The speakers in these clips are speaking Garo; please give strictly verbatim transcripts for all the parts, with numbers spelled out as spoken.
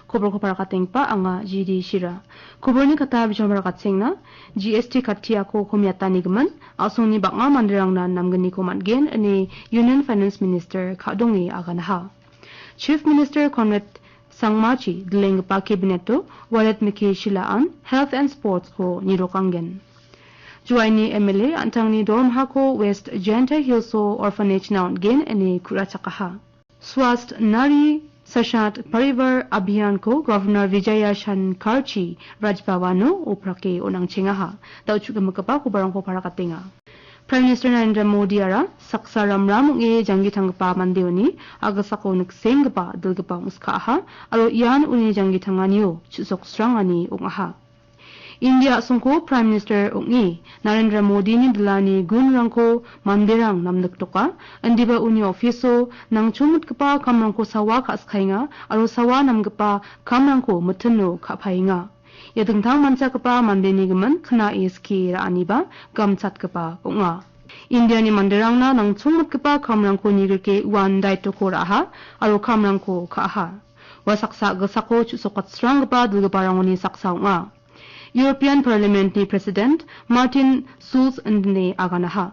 Koborko parakatenggipa anga G D Shira. Koborni kata bijolmara katchengna, G S T kattiako komiatanigimin, a·songni bang·a manderangna namgniko man·gen, ine Union Finance Minister ka·donge aganaha. Chief Minister Conrad Sangmachi dilenggipa cabinet-o Walet Miki Shilaan Health and Sports-ko nirokanggen. Juaini M L A an·tangni dormhako West Jaintia Hills-o orphanage-na on·gen ine ku·rachakaha. Swasth Nari Sashakt Parivar Abhiyan-ko Governor Vijaya Shankarchi Raj Bhavan-o oprake on·angchengaha. Da·o chu·gimikgipa kobarangko parakatenga. Prime Minister Narendra Modi-ara saksa ramram ong·e janggi tanggipa mandeoni a·gisako niksenggipa dilgipa ong·skaha, aro ian uni janggi tanganio chu·soksrangani ong·aha. India a·songko Prime Minister ong·e Narendra Modini dilani gunrangko manderang namnikdoka, indiba uni office-o nangchongmitgipa kamrangko sawa ka·skaenga aro sawa namgipa kamrangko mitino ka·paenga. Ia dingtang manchakgipa mandeni gimin knae skie ra·aniba gamchatgipa ong·a. Indiani manderangna nangchongmitgipa kamrangko nigrike uan daitoko ra·aha aro kamrangko ka·aha. Ua saksa a·gisako chu·sokatstranggipa dilgiparangoni saksa ong·a. European Parliament-ni President Martin Schulz indine aganaha.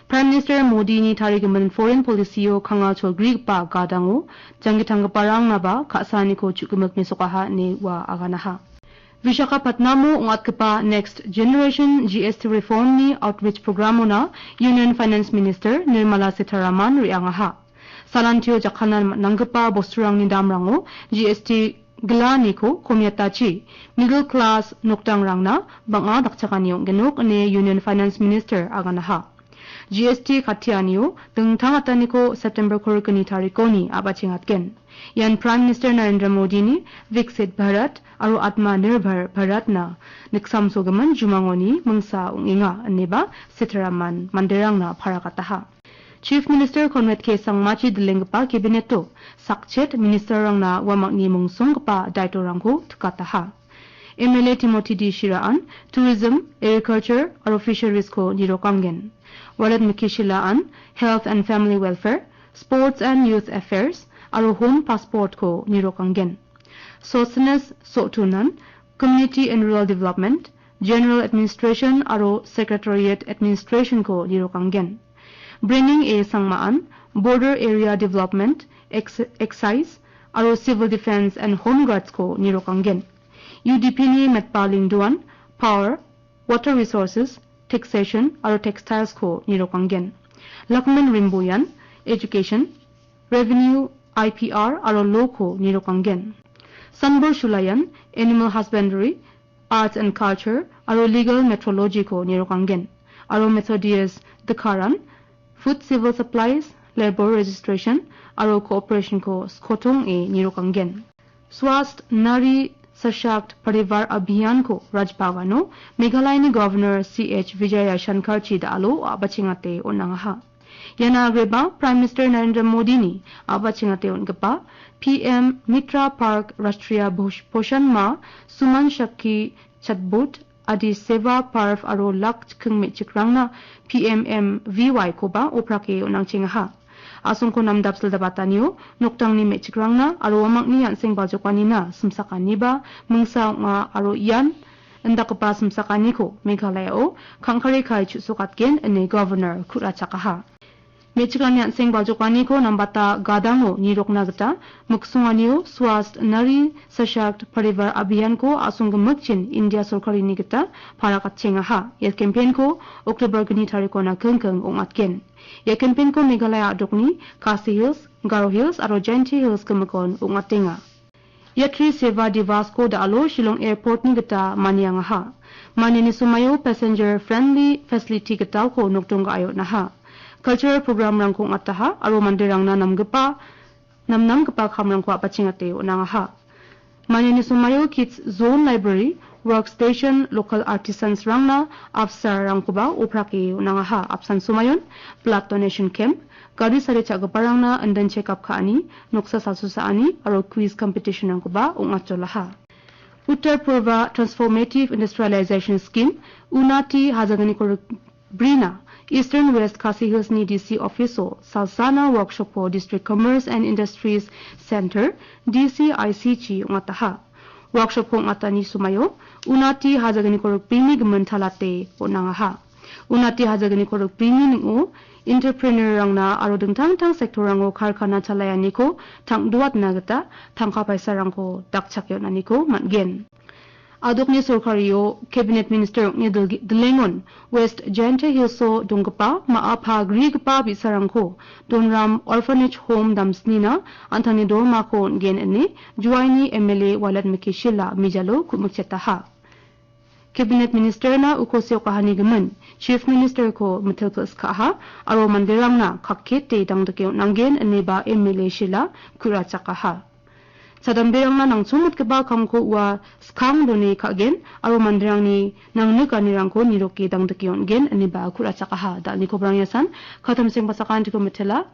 Prime Minister Modini tarigimin foreign policy-o kanga cholgrigipa gadango janggitanggiparangnaba ka·saaniko chu·gimik mesokaha ine ua aganaha. Visakhapatnamo ong·atgipa Next Generation G S T Reform-ni outreach program-ona Union Finance Minister Nirmala Sitharaman re·angaha. Salantio jakkalna man·nanggipa bosturangni damrango G S T gilaniko komiatachi middle class nokdangrangna bang·a dakchakani ong·genok ine Union Finance Minister aganaha. G S T kattianio dingtang ataniko September kurikni tarikoni a·bachengatgen. Ian Prime Minister Narendra Modini Viksit Bharat aro Atmanirbhar Bharatna niksamsogimin jumangoni mingsa ong·enga ineba Sitharaman manderangna paragataha. Chief Minister Conrad K Sangmachi dilenggipa cabinet-o sakchet ministerrangna uamangni mungsonggipa daitorangko tikataha. M L A Timothy D Shiraan Tourism, Agriculture aro Fisheries-ko nirokanggen. Walet Miki Shilaan Health and Family Welfare, Sports and Youth Affairs aro Home Passport-ko nirokanggen. Sosthenes Sotunan Community and Rural Development, General Administration aro Secretariat Administration-ko nirokanggen. Bringing A Sangmaan Border Area Development, Ex-, Excise aro Civil Defence and Home Guards-ko nirokanggen. U D P-ni Metpa Lyngdoh-an Power, Water Resources, Taxation aro Textiles-ko nirokanggen. Lakman Rimbo-ian Education, Revenue, I P R aro Law-ko nirokanggen. Sanbor Shulaian Animal Husbandry, Arts and Culture aro Legal Metrology-ko nirokanggen. Aro Methodius Dikharan Food, Civil Supplies, Labour Registration aro Cooperation-ko skotong e nirokanggen. Swasth Nari Sashakt Parivar Abhiyan-ko Raj Bhavan-o Meghalayani Governor C H Vijaya Shankarchi da·alo a·bachengate on·angaha. Iana agreba Prime Minister Narendra Modini a·bachengate on·gipa P M Mitra Park Rashtriya Posh-, Poshan Ma Suman Shakti Chatbot Adi Seva Parv aro lak chiking me·chikrangna P M M V Y-koba oprake on·angchengaha. A·songko namdapsildabatanio nokdangni me·chikrangna aro uamangni an·seng baljokanina simsakanniba mingsa ong·a aro ian indakgipa simsakaniko Meghalaya-o kangkare kai chu·sokatgen ine Governor ku·rachakaha. Me·chikrangni an·seng baljokaniko nambata gadango nirokna gita miksonganio Swasth Nari Sashakt Parivar Abhiyan-ko a·songgimikchin India sorkarini gita parakatchengaha. Ia campaign-ko October gni tarikona kingking ong·atgen. Ia campaign-ko Meghalaya a·dokni Khasi Hills, Garo Hills aro Jaintia Hills gimikon ong·atenga. Yatri Seva Divasko da·alo Shillong Airport-ni gita maniangaha. Maniani somaio passenger friendly facility gitalko nokdong ga·e on·aha. Cultural program-rangko ong·ataha aro manderangna namgipa, namnamgipa kamrangko a·bachengate on·angaha. Maniani somaio Kids Zone Library, Workstation, Local Artisans-rangna apsarangkoba oprake on·angaha. Apsan somayon Blood Donation Camp, gari sari cha·giparangna indin checkup ka·ani, noksa salsusaani aro quiz competition-rangkoba ong·atjolaha. Uttar Purva Transformative Industrialization Scheme, Unati hajaganiko brina Eastern West Khasi Hillsni D C office-o salsana workshop-ko District Commerce and Industries Center, D C I C G ong·ataha. Workshop-ko ong·atani somaio unati hajagniko rikbrini gimin talate on·angaha. Unati hajagniko rikbrini ning·o entrepreneur-rangna aro dingtang dingtang sector-rango karkana chalayaniko tang·duatna gita tangka paisarangko dakchake on·aniko man·gen. Adokni sorkario Cabinet Minister ong·e dilge-, dilengon West Jaintia Hills-o donggipa ma·a pagrigipa bi·sarangko Donram Orphanage Home damsnina an·tangni dolmako on·gen ine Juaini M L A Walat Mike Shila mijalo ku·mikchetaha. Cabinet Minister-na uko seokahani gimin Chief Minister-ko mitel pil·skaha aro manderangna kakkete dangdike on·angen ineba M L A Shila ku·rachakaha. Sadamberangna nangchongmotgipa kamko ua skang done ka·gen aro manderangni nangnikanirangko niroke dangdike on·gen ineba ku·rachakaha. Dal·nikoba rang iasan, katamseng pasakaniko mitela.